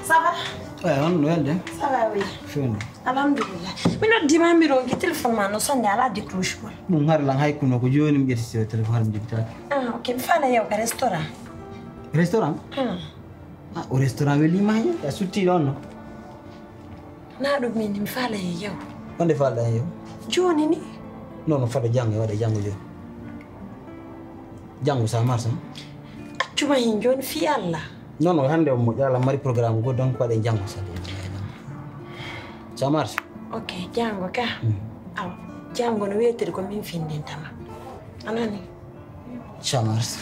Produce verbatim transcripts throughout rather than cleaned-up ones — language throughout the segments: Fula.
Ça va? Eyi, on no welde? Ça va, oui. Fewndo. Alhamdulillah. Mi noddi ma, mi ronki téléphone ma no sonde, ala décroche gol. Ɗum hari lan hay kuno ko jooni mi ƴetti téléphone, hari mi jibitaaki. Ah, ok. Mi faala yaw ka restaurant. Restaurant? Hmm. Ah, o restaurant weli ma hen, a sutti ɗon no? Na ɗum min, mi faala e yaw. Wonde faala e yaw? Jooni ni? Non, non, fada janngo, waɗa janngo jooni. Janngo sa marsa. Accuma hen jooni fii Allah. Non, non, hannde on moƴƴa, Allah mari programme goo, donc waɗen janngo sa. Ça marche? Ok, janngo ka. Mm. Awa, janngo no weetiri ko min findintama. A nani? Ça marche.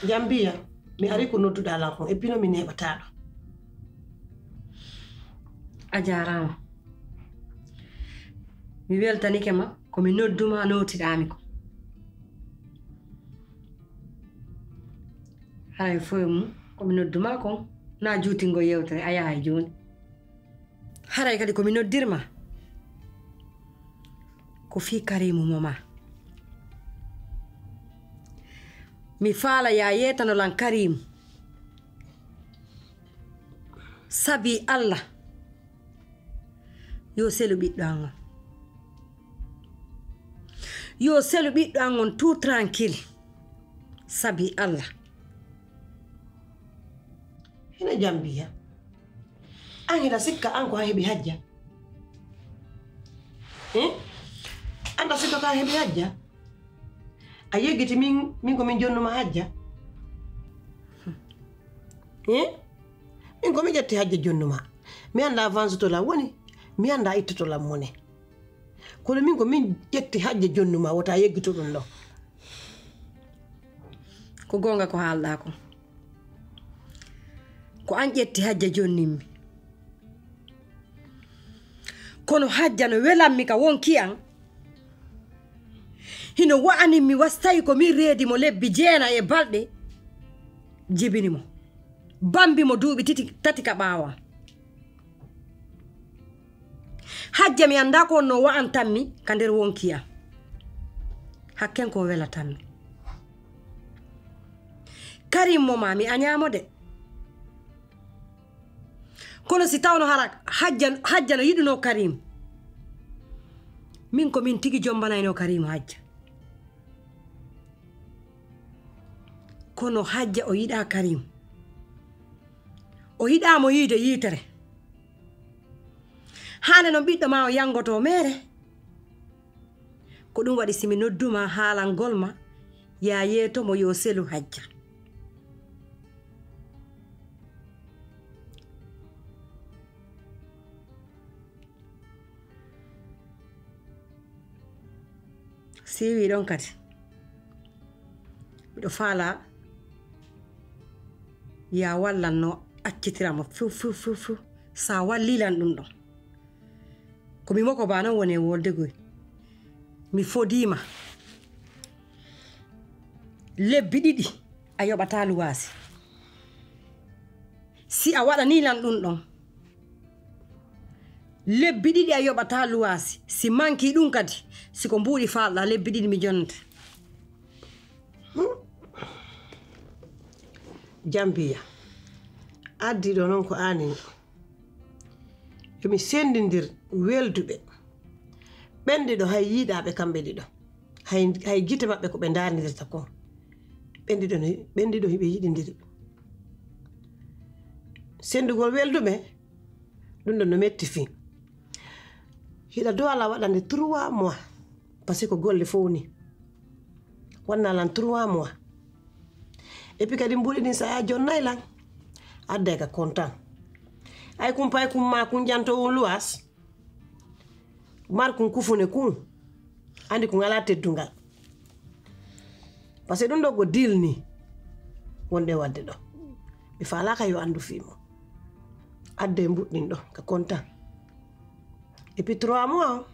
Jambiya, mi ari ko nodduɗaa lan kon, e pino mi neeɓataa ɗo. A jaaraama. Mi weltanike ma, ko mi nodduma nootiɗaami ko. Haray fof e mum, ko mi nodduma kon, na juutingol yewtere, a yahay jooni. Haray kadi ko mi noddirma, ko fii Karimu mo ma. Mi faala ya yeetano lan Karimu. Sabi Allah, yo selu ɓiɗɗo an on. Yo selu ɓiɗɗo an on tout tranquille. Sabi Allah. Hina Jambiya. An hina sikka an ko an heɓi hajja? Eh? An da sikka ko an heɓi hajja? A yeggiti min, min ko min jonnuma hajja? Eh? Min ko mi ƴetti hajja jonnuma. Mi annda avance to la woni, mi annda ittoto la mone. Kono min ko min ƴetti hajja jonnuma, wota yeggito ɗum ɗo. Ko goonga ko haalɗaa ko. Ko an ƴetti hajja jonnimmi. Kono hajja no welammi ka wonki an. Hino wa'animmi wasi tawi ko min reedi mo lebbi jeena e balɗe jibini mo. Bambi mo duuɓi titi, tati ka ɓaawo an. Hajja mi annda ko on no wa'antammi ka nder wonki an. Hakken ko welatammi. Karim mo ma mi añaamo de. Kono si tawno hara hajja, hajja no yiɗuno Karim. Min ko min tigi jombanayno Karim hajja. Kono hajja o yiɗa Karim. O yiɗa mo yiide yiitere. Hande non ɓiɗɗo ma o yangoto meere. Ko ɗum waɗi si mi nodduma haalangol ma, ya yeeto mo yo selu hajja. Siwi ɗon kadi. Miɗo faala ya wallan no accitira mo few, few, few, few. Sa wallilan ɗum ɗon. Ko mi moko ba non woni e woldegoy. Mi fodiima. Lebbi ɗiɗi a yoɓata luwaasi. Si a waɗani lan ɗum ɗon. Lebbi ɗiɗi a yoɓata luwaasi. Si manki ɗum kadi, si ko mbuuɗi faalɗa, lebbi ɗiɗi mi jonnete. Jambiya, addi ɗo noon ko aanin. Yo mi senndindir welduɓe. Ɓen ɗiɗo hay yiiɗaaɓe kamɓe ɗiɗo. Hay, hay gite maɓɓe ko ɓe ndaarndirta ko. Ɓen ɗiɗo no, ɓen ɗiɗo hiɓe yiɗindiri. Senndugol welduɓe, ɗum ɗon no metti fii. Hiɗa dow ala waɗande trois mois. Parce que ko golle fof ni. Wonna lan trois mois. Et puis kadi mbuuɗi ɗin sa ya jonnay lan. Adday ka kontan. Ay kun pay kun ma kun janto won luwas. Mar kun kufune kun. Andi kun ala teddungal. Parce que ɗum ɗo ko deal ni. Wonde wadde ɗo. Mi faalaka yo andu fii mo. Adday mbuuɗi ɗin ɗo ka kontan. Et puis trois mois o,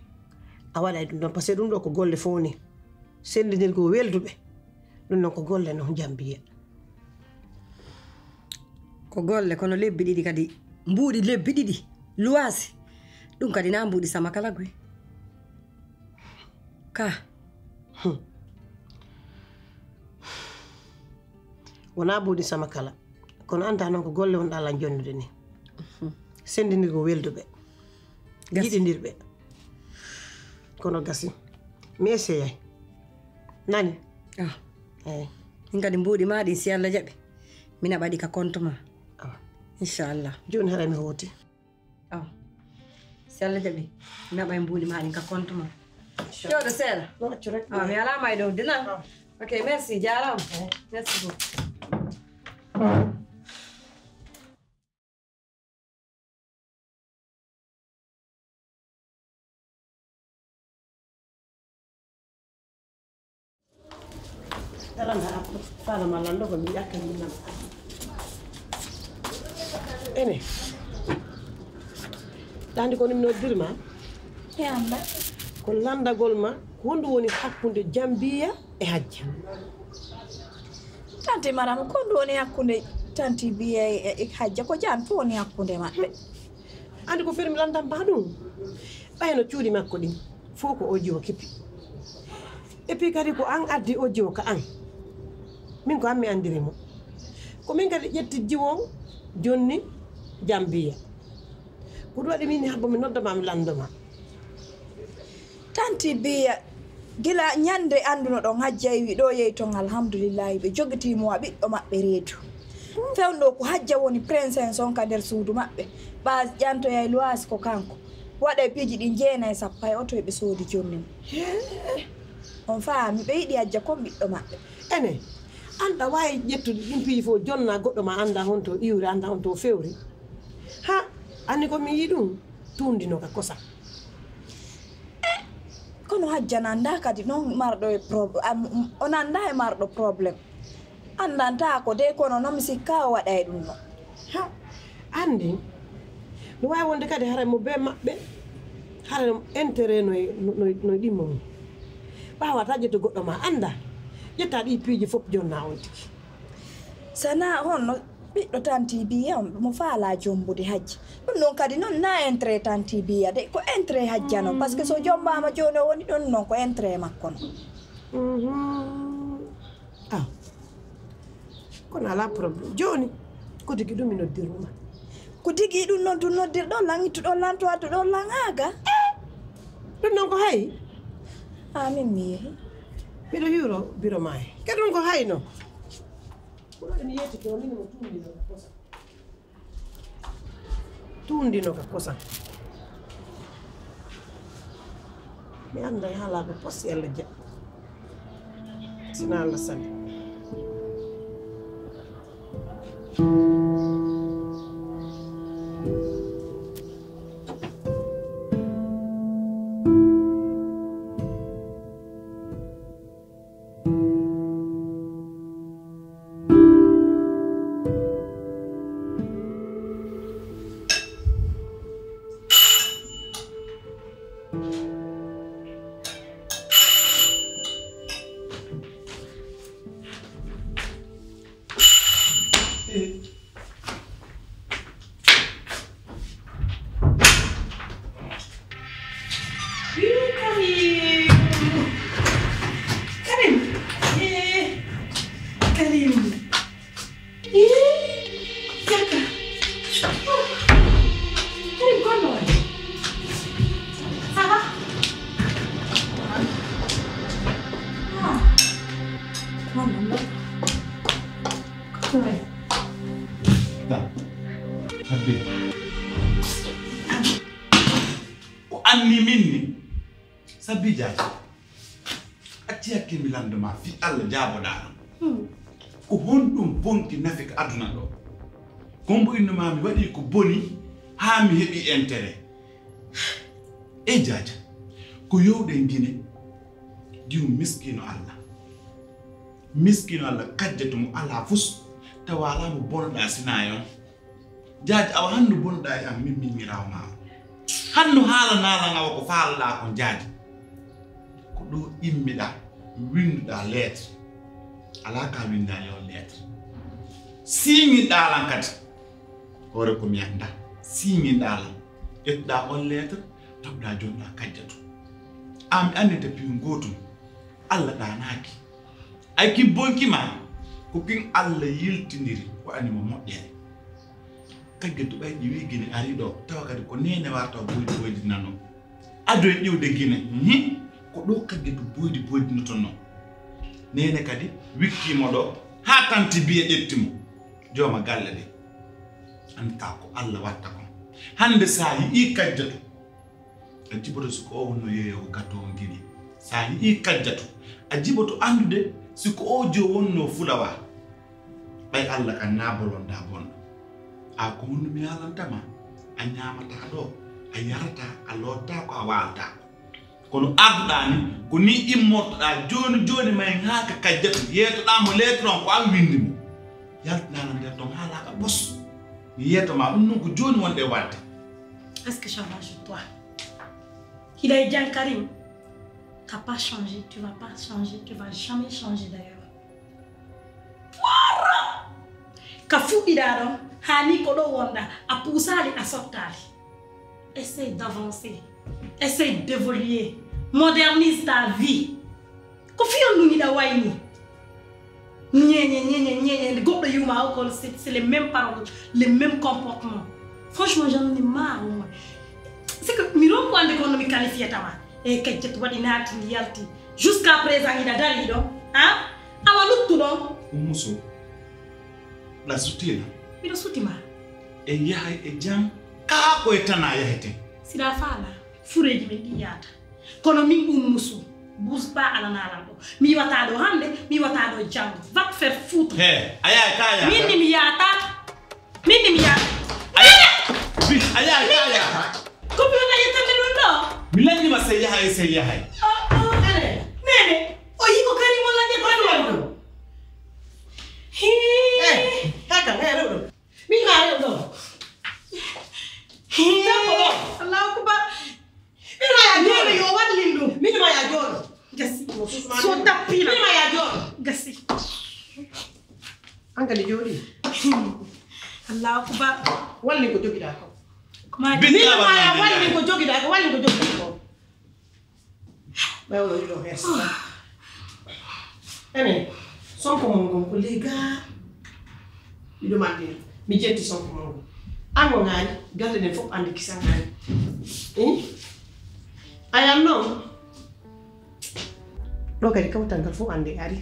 a waɗay ɗum ɗon, parce que ɗum ɗo ko golle fof ni. Senndindirgol welduɓe, ɗum ɗon ko golle non, Jambiya. Ko golle, kono lebbi ɗiɗi kadi, mbuuɗi lebbi ɗiɗi, luwaasi. Ɗum kadi na mbuuɗi sama kala goy. Ka. Hmm. Wonaa mbuuɗi sama kala. Kono anndaa noon ko golle wonɗaa lan jonnude ni. Mhm. Senndindirgol welduɓe. Gasi. Yiɗindirɓe. Kono gasi. Mi essayay. Nani? Ah. Eey. Min kadi mbuuɗi ma ɗin, si Allah jaɓi, mi naɓa ɗi ka compte ma. Ah. Inchallah. Jooni haray mi hooti. Ah. Si Allah jaɓi, mi naɓa e mbuuɗi ma ɗin ka compte ma. Inchallah. Jooɗo seeɗa. No accu rek. Ah, mi alaa ma e dow dina. Ah. Ok, merci, jaaraama. Eey. Merci beaucoup. Daranda, faala ma lanndo ko mi ƴakka mi nana. Ene. Ɗandi ko mi noddirma? E Alla. Ko lanndagol ma, ko honɗum woni hakkunde Jambiya e Hajja? Tanti Maram, ko honɗum woni hakkunde Tanti Biya e, e Hajja? Ko jan fof woni hakkunde maɓɓe. Anndi ko feri mi lanndam ma ɗum? Ɓayno cuuɗi makko ɗin, fof ko o jiwo kippi. Et puis kadi ko an addi o jiwo ka an. Min ko an mi anndiri mo. Ko min kadi ƴetti jiwo jonni Jambiya. Ko ɗum waɗi min habbo mi nodda ma, mi lanndo ma. Tanti Biya, gila ñande anndunoɗon Hajja iwi ɗo yehi ton, alhamdulillahi, ɓe jogitii mo a ɓiɗɗo maɓɓe reedu. Fewndo ko Hajja woni princesse on ka nder suudu maɓɓe. Ɓa ƴantoyay luwaas ko kanko. Waɗay piiji ɗin jeenay sappo hay oto ɓe soodi jonni mo. Hee. On faami, ɓe yiɗi Hajja kon ɓiɗɗo maɓɓe. Ene, an ɗa waawi ƴettude ɗin piiji fof jonna goɗɗo ma annda honto iwri, annda honto fewri. Ha, anni ko mi yii ɗum, tuundino ka kosam. Eh, kono Hajja na annda kadi non marɗo e prob-, am, on annda e marɗo problème. Anndantaako de, kono non mi sikka o waɗay ɗum non. Ha, anndi, no waawi wonde kadi haray mo bee maɓɓe, haray intérêt no e, no, no, no e ɗimmo mum. Ɓaawata ƴettu goɗɗo ma annda, ƴetta ɗi piiji fof jonna on tigi. Sana honno ɓiɗɗo Tanti Biya on mo faala jombude Hajji. Ɗum non kadi non na intérêt Tanti Biya de, ko intérêt Hajja non. Parce que so jombaama jooni o woni ɗon non ko intérêt makko non. Mhm. Ah. Kono alaa problème. Jooni, ko tigi ɗum mi noddiruma. Ko tigi ɗum non tun noddirɗon lan, ittuɗon lan to adduɗon lan aaga. Eh! Ɗum non ko hay? Ah, min mi yehi. Miɗo hiwro biro maayi. Ke ɗum ko hay non? Ko ɗo mi yetti to min mo tuumi non ko sa. Tuundino ka kosam. Mi annday haalaaɓe pos Yalla jaɓ. Sina Allah sali. Ih, Karim! Karim! Eh, Karim! Ih, Jaka! Oh, Karim, kono waɗi? Ah. Ah. Kono waɗi? Kono waɗi? Da. Habbi. Ko anni min ni. Sabbi Jaajo, acci hakke mi lanndo ma fii Alla jaaboɗaa ɗum. Hmm. Ko honɗum bonki nafi ka aduna ɗo? Ko mbo inno ma mi waɗi ko boni haa mi heɓi intérêt. E Jaajo, ko yowɗen Gine, diw miskiino Alla. Miskiino Alla kajjatu mo alaa fus, tawa alaa mo bonoɗaa sinaa yon. Jaaji, awa hanno bonoɗaa e am, min miñiraawo ma o. Hanno haalanaa lan awa ko faalaɗaa kon, Jaaji. Ko ɗo immiɗaa, winnduɗaa lettre. Alaa ka winndaali on lettre. Siiŋiɗaa lan kadi. Hoore ko mi annda. Siñinɗaa lan. Ƴettuɗaa on lettre, taɓɗaa jonɗaa Kajjatu. Aan mi anndi tapiwun gootun. Alla ɗaanaaki. Ay kin bonki ma. Ko kin Alla yiltindiri waɗani mo moƴƴere. Kajjatu ɓay ɗi wii Gine ari ɗoo, tawa kadi ko neene warta boydi boydi nano. Ado e iwde Gine, mhm, ko ɗoo Kajjatu boydi boydinotonno. Neene kadi wikkii mo ɗoo, haa tanti biye ƴetti mo. Jooma galle ɗe. Anndaa ko Alla watta kon. Hannde so a yi'ii Kajjatu, a jiboto si ko o wonno yeeyoowo gato on Gine. So a yi'ii Kajjatu, a jiboto anndude si ko o jo wonno fulawa. Ɓay Alla kan naa bolondaa bonɗo. A ko honno mi haalanta ma? A ñaamataa ɗoo, a yarataa, a loottaako, a waaltaako. Kono arduɗaa ni, ko ni immortoɗaa jooni jooni ma en haa ka Kajjatu, yeetoɗaa mo lettre on ko an winndi mo. Yaltinaana nder ton haalaaka bos. Mi yeeto ma ɗum non ko jooni wonɗe waɗde. Est-ce que ça va chez toi? Hiɗa e Jan Karim? T'as pas changé, tu vas pas changer, tu vas jamais changer d'ailleurs. Ka fuɗɗiɗaa ɗon, haa ni ko ɗo wonɗaa, a puusaali, a sottaali. Essaye d'avancer. Essaye d'évoluer. Modernise ta vie. Ko fii on ɗum hiɗa wayni. Ñeñe, ñeñe, ñeñe. Nde goɗɗo yuma o kon, c'est, c'est les mêmes paroles, les mêmes comportements. Franchement, j'en ai marre, moi. C'est que mi ronku ande ko honno mi qualifié tama. E Kajjat waɗi naati, ndi yalti. Jusqu'à présent, hiɗa dari ɗo. Hein? Awa luttu ɗon. Ummu Sow, la suttina. Miɗo suti ma. E yahay e jam, kaa ko e tana yahete. Siɗa faala, fureeji men ɗi yaata. Kono min Ummu Sow, bouge pas, alanaa lan ɗo. Mi yiwataa ɗo hannde, mi yiwataa ɗo janngo. Va te faire foutre. He, a yahay ka yaha. Min ni mi yaata. Min ni mi yaata. A yahay. Bi, a yahay ka yaha. Ko mi wona yettande ɗum ɗo? Mi lanni ma sey yahay, sey yahay. Oh, oh. Allez. Nene, o yi ko Karim o lanni ko ɗum ɗo. Hii. Eh, haka, eh, ɗo, ɗo. Min ma ɗo, ɗo. Hii. Debbo ɗo. Allahu akbar. Min ma ya jooɗo, yo wallin ɗum. Min ma ya jooɗo. Gasi. So tappina. Min ma ya jooɗo. Gasi. An kadi jooɗi. Allahu akbar. Wallin ko jogiɗaa ko. Min ma ya wallin ko jogiɗaa ko, wallin ko jogiɗaa ko. Ɓay o ɗo hes. Ene, sonko mon ngon ko lega. Miɗo maɗɗina. Mi jetti sonko mon ngon. An o ngaari, galle ɗen fof anndi kisa ngaari. Eh? Ayan noon. Ɗo kadi kawtal ngal fof anndi ari.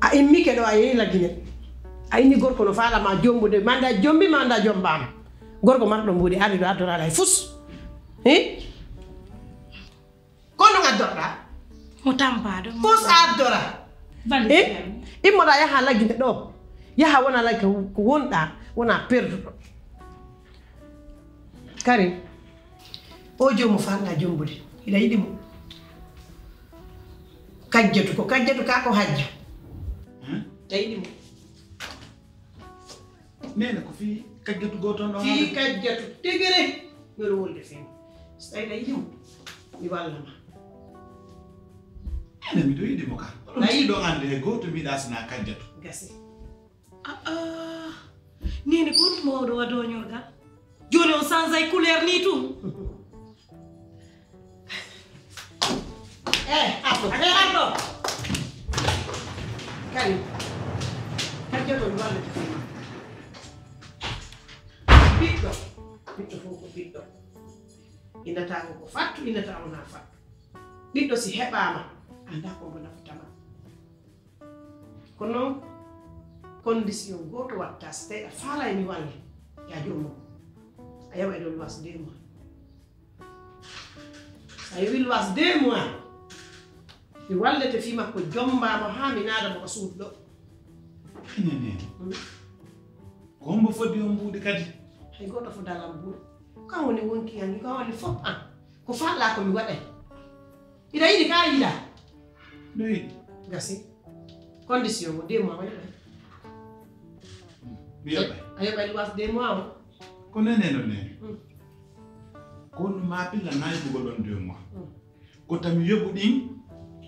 A immike ɗo a yehi Lagine. A inni gorko no faala ma jombude. Manda jombi, manda jombaama. Gorko marɗo mbuuɗi ari ɗo addora hay fus. Eh? Ko ɗum addorɗaa? Mo tampaaɗo. Pos a addora. Valise. Eh? Immoɗaa yaha Lagine ɗo. Yaha wona Lagine ko wonɗaa, wona perduɗo. Karim, o joomu faala jombude. Hiɗa yiɗi mo? Kajjatu ko Kajjatu ka ko hajju. Hmm? Hiɗa yiɗi mo? Neene ko fii Kajjatu gooto on ɗo fii hannde? Kajjatu tegere. Ngol wolde fii. So tawi a yiɗi mo, mi walla ma. Neene miɗo yiɗi mo ka. Oɗon tiiɗo hannde hay gooto mi yiɗaa sinaa Kajjatu. Gasi. Ah, ah. Neene ko honɗum mawɗo wa doñorgal? Jooni on sansay couleur ni tun. Eh, arɗo, eh, arɗo. Karim, Kajjatu mi wallete fii ma. Ɓiɗɗo, ɓiɗɗo fof ko ɓiɗɗo. Innata ko ko fattu, innata wona fattu. Ɓiɗɗo si heɓaama, annda ko mbo nafata ma. Kono noon, condition gooto watta, so tawi a faalay mi walle, ya joom makko. A yawa e ɗo luwas deux mois. A yawi luwas deux mois. Mi wallete fii makko, jombaama haa mi naada mo ka suudu ɗo. Ene neene. Hmm. Ko hombo fodde on mbuuɗi kadi? Hay gooto fodalan mbuuɗi. Kan woni wonki an, kan woni fof an. Ko faalɗaa ko mi waɗay. Hiɗa yiɗi ka yiɗaa? No yiɗi. Gasi. Condition mo deux mois o yoɓay. Mi yoɓay. A yoɓay luwas deux mois o. Ko neene no neene. Hmm. Ko honno ma pilla na yoɓugol on deux mois. Hmm. Ko tami yoɓu ɗin,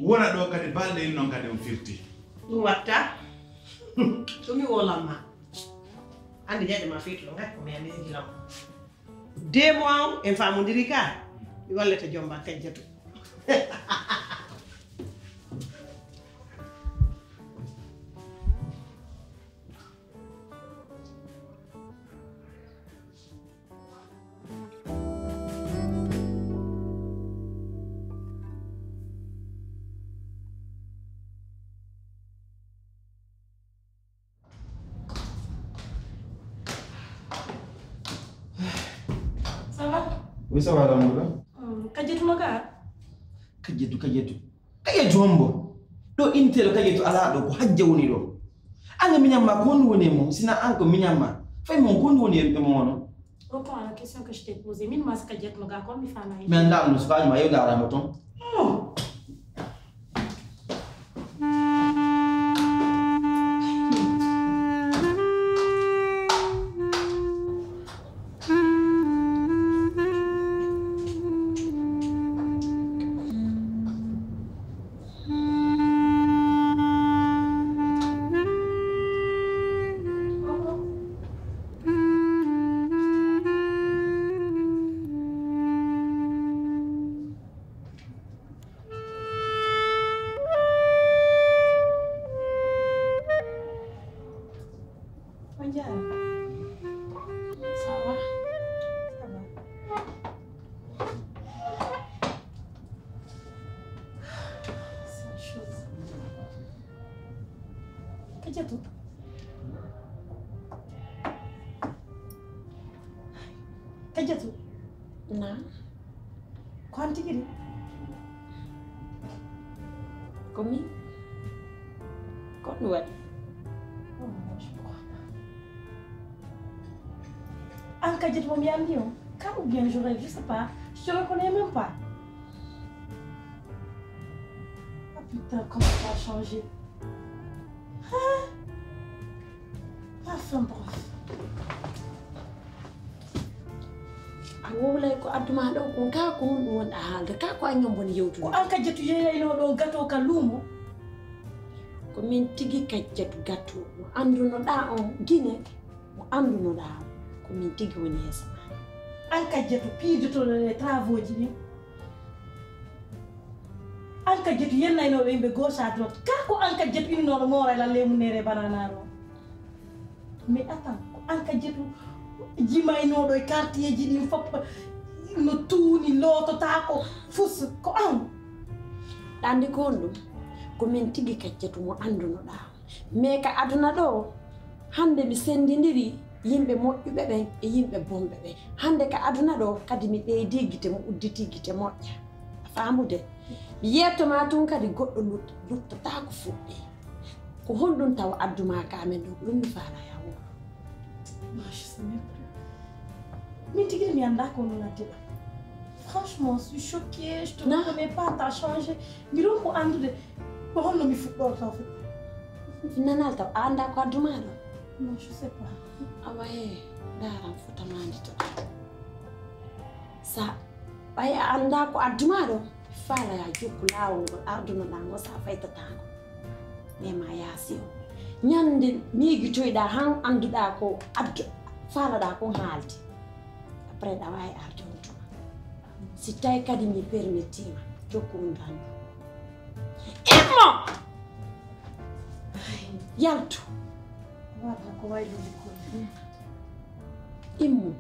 wona ɗo kadi balɗe in non kadi on firti. Ɗum watta. Ɗum mi wolan ma. Hannde jeyɗo ma feetu ɗo, ngati ko mi anndi gilam. Deux mois on, en faamondiri ka. Mi wallete jomba Kajjatu. Ça va? Oui, ça va, alhamdulillah. Hmm, Kajjatu no ga? Kajjatu, Kajjatu. Kajjatu hombo? Ɗo intelo Kajjatu alaa ɗo, ko hajja woni ɗo. An e miñam ma, ko honɗum woni e mum? Sina an ko miñam ma. Fay mon, ko honɗum woni e mum ono? Reprends la question que je t'ai posée. Min mas Kajjatu no ga, ko mi fana. Mi anndaa ɗum, sukaajo ma, yo ndaarama toon. Oh. On dirait. Ça va? Ça va. C'est une chose. Kajjatu. Kajjatu. Na. Ko an tigi de? Ko min? Ko ɗum waɗi? Oh non, je crois pas. An Kajjatu mo mi anndi on? Ka ou bien je rêve, je sais pas. Je te reconnais même pas. Ah putain, comment ça a changé. Hein? Enfin bref. A wowlay ko addu ma ɗo kon, ka ko honɗum wonɗa haalde? Ka ko an ñom woni yewtude? Ko an Kajjatu yeeyaynoo ɗon gato ka luumo? Ko min tigi Kajjatu gato mo anndunoɗaa on Gine, mo anndunoɗaa on. Ko min tigi woni yeeso ma. An Kajjatu piidotoɗo e travaux ji ɗin. An Kajjatu yennaynooɗo yimɓe gauche à droite. Ka ko an Kajjatu innooɗo moora e lalleemu neere banana ɗo. Mais attends, ko an Kajjatu jimaynooɗo e quartier ji ɗin fof, no tuuni, loototaako, fus, ko an. Ɗa anndi ko honɗum? Ko min tigi Kajjatu mo anndunoɗaa. Mais ka aduna ɗo, hannde mi senndindiri yimɓe moƴƴuɓe ɓen e yimɓe bonɓe ɓen. Hannde ka aduna ɗo, kadi mi ɓeydii gite, mo udditi gite moƴƴa. A faamude? Mi yeetto ma tun kadi goɗɗo lut-, luttotaako fuɗɗi. Ko honɗum taw addu ma ka amen ɗo? Ko ɗum mi faala ya wuro. Moi, je sais même plus. Min tigi mi anndaa ko non addi ɗo. Franchement, je suis choquée, je te reconnais pas, t'as changé. Mi ronku anndude ko honno mi fuɗɗorto fuɗɗi. Nanal taw a anndaa ko addu ma ɗo? Non, je sais pas. Awa he, ndaran fota ma ndi to. Sa ɓay a anndaa ko addu ma ɗo, faala ya jokku laawol ngol ardunoɗaa ngol sa faytataako. Mais ma yaasi o. Ñande miijitoyɗaa han annduɗaa ko addu, faalaɗaa kon haalde. Après ɗa waawi arde on tuma. Si tawi kadi mi permettiima, jokku on tan. Immo! Yaltu! Wata ko waylude ko. Immo.